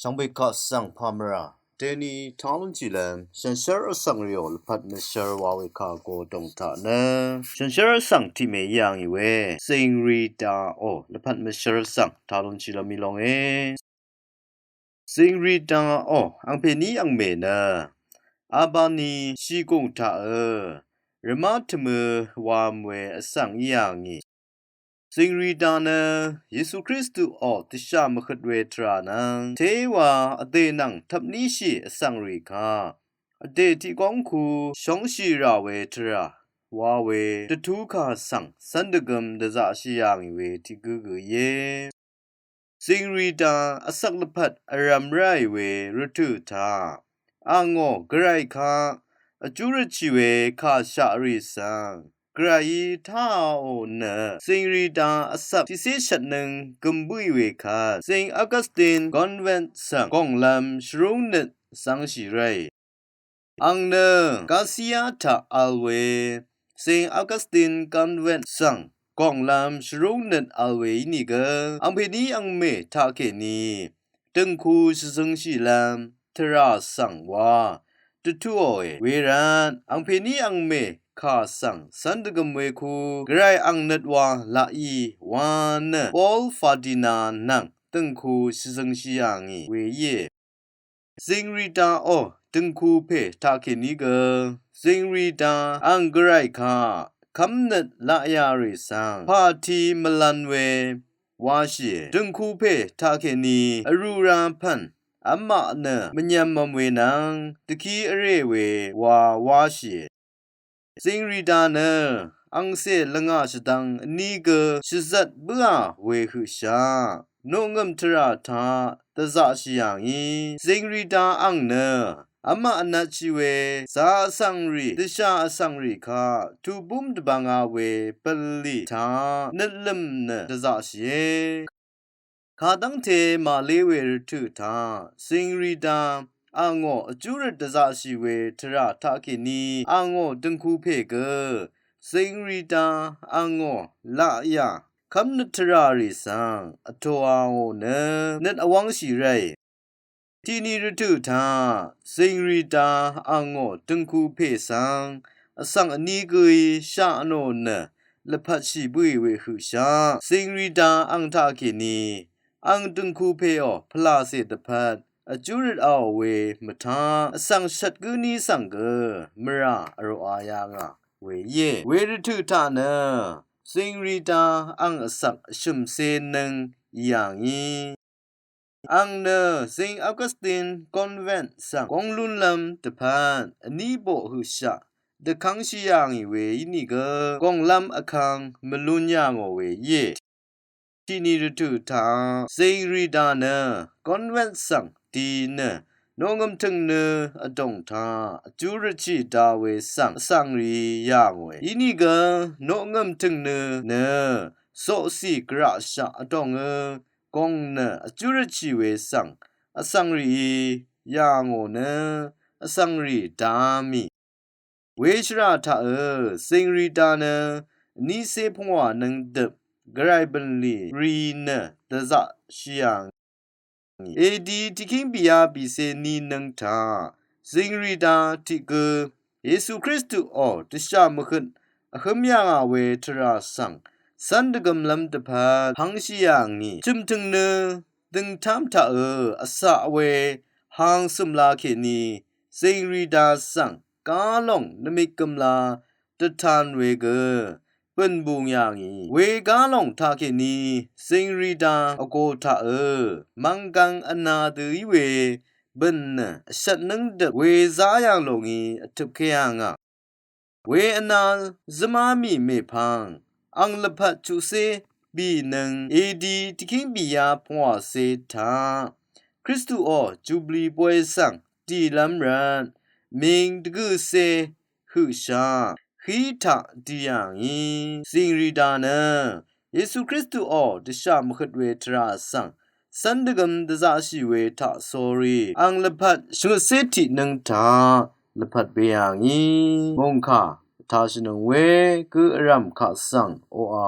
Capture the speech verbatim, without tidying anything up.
Shvngbe kaq svng pàmvrà deni taq lúnshìlv́m shànshér vsvng rìò lvpat mvshvr wa we kà go dòng taq nø shànshér vsvng tiq mè í yà ngì we Zìngrì dvngò lvpat mvshvr vsvng taq lúnshìlv́m í lónge. Zìngrì dvngò angpèní angmè nø Abani shìgùng taqø rvmá tø̀mø wam we vsvng í yà ngì. Zìngrì dvng nø Yesu Kristuò dvshà mvhøt we tvrà nvng téwa vdè nvng tvpníshì vsvng rì kaq vdè tiq góng ku shóngshì rà we tvrà wa we dvtú kà svng cv́n dvgøm dvzaqshì yà ngì we tiq gǿ gø íe. Zìngrì dvng vsvk lvpat vrv̀m ráì we rvtø̀ taq angò gvray kaq vjú rvtshì we kà shaq rì svng gvrayí táò nø Zìngrì dvng vsvk tiqcé shvtnøng gøm bǿì we kvt Saint Augustine Convent svng gònglv́m shvrúngnøt zv́ngshì ráì. Ang nø Garcia taq vl we Saint Augustine Convent svng gònglv́m shvrúngnøt vl we ínìgø angpèní angmè taqkèní dø̀ngku shvzøngshìlv́m tvrà svng wa dvtúòe. Wervt angpèní angmè kà svng cv́n dvgøm we ku gvray ang nøt wa laqì wa nø Paul Ferdinand nvng dø̀ngku shvzøngshì yà ngì we íe. Zìngrì dvngò dø̀ngku pè taqkèní gø Zìngrì dvng ang gvray kaq kv́mnøt laqyà rì svng pàti mvlv̄n we wáshìe. Dø̀ngku pè taqkèní vrū ra pv̀n v́maq nø mvnyv̄mv̄m we nvng dvkí vrè we wa wáshìe. Zìngrì dvng nø angcè lvngà shvdvng vní gø shvzvt bǿà we høqshaq noqngø̀m tvrà taq dvzaqshì yà ngì. Zìngrì dvng ang nø v́maq vnvtshì we zā vsvng rì dvshà vsvng rì kaq tubúm dvbvnga we bv̀nlì taq nøtlø̀m nø dvzaqshìe. Kadv́ngte màlé we rvtø̀ taq Zìngrì dvng angò vjú røt dvzaqshì we tvrà taqkèní angò dø̀ngku pè gø Zìngrì dvng angò laqyà kv́mnøt tvrà rì svng vtō angò nø nøt vwv́ngshì ráì. Tiqni rvtø̀ taq Zìngrì dvng angò dø̀ngku pè svng vsvng vní gøí shaq nò nø lvpvtshì bǿì we høqshaq Zìngrì dvng ang taqkèní ang dø̀ngku pèò pvlàcè dvpvt vjú røt aò we mvtaq vsvng shvt gǿ ní svng gø mvrà vroqa yà ngà we íe. We rvtø̀ taq nø Zìngrì dvng ang vsvk vshø̀mcé nǿng í yà ngì. Ang nø Saint Augustine Convent svng góng lúnlv́m dvpvt vní boq høqshaq dvkv́ngshì yà ngì we ínìgø gònglv́m vkvng mvlún yà ngò we íe. Tiqni rvtø̀ taq Zìngrì dvng nø Convent svng di nø noqngø̀m tø̀ng nø vdòng taq vjú rvtshì da we svng vsvng rì yà ngòe. Ínìgø noqngø̀m tø̀ng nø nø soqcì gvraqshaq vdòngø gòng nø vjú rvtshì we svng vsvng rìí yà ngò nø vsvng rì dá mì. Weshvrà taqø Zìngrì dvng nø vnícé pungwà nvngdøp gvray bø̀nlì rì nø dvzaqshì yà ngì. Edi tiqkíng bìyá bìcé ni nøng taq Zìngrì dvng tiq gø Yesu Kristuò dvshà mvhøt vhǿm yà ngà we tvrà svng cv́n dvgømlv́m dvpvt pv́ngshì yà ngì. Chø̀mtø̀ng nø døngtám taqø vcaq we hang cø̀mla kèní Zìngrì dvng svng gálòng nvmik gømla dvtan we gø bø̀n bung yà ngì. We gálòng taqkèní Zìngrì dvng vgō taqø mvnggvng vnā dø í we bø̀n nø vshvt nǿngdøp we zá yv̀ng lò ngì vtøpké yà ngà. We vnā zǿmá mì mèpvng ang lvpat chuqcé bìnøng edi tiqkíng bìyá pungwàcé taq Kristuò jubli boy svng dìlv́m rvt ming dvgø̀cé høqshaq hí taq dì yà ngì. Zìngrì dvng nø Yesu Kristuò dvshà mvhøt we tvrà svng cv́n dvgøm dvzaqshì we taq sórí ang lvpat shvngøtcé tiqnøng taq lvpat we yà ngì. Mòngkà vtashìnøng we gø vrv̀m kaq svng oqà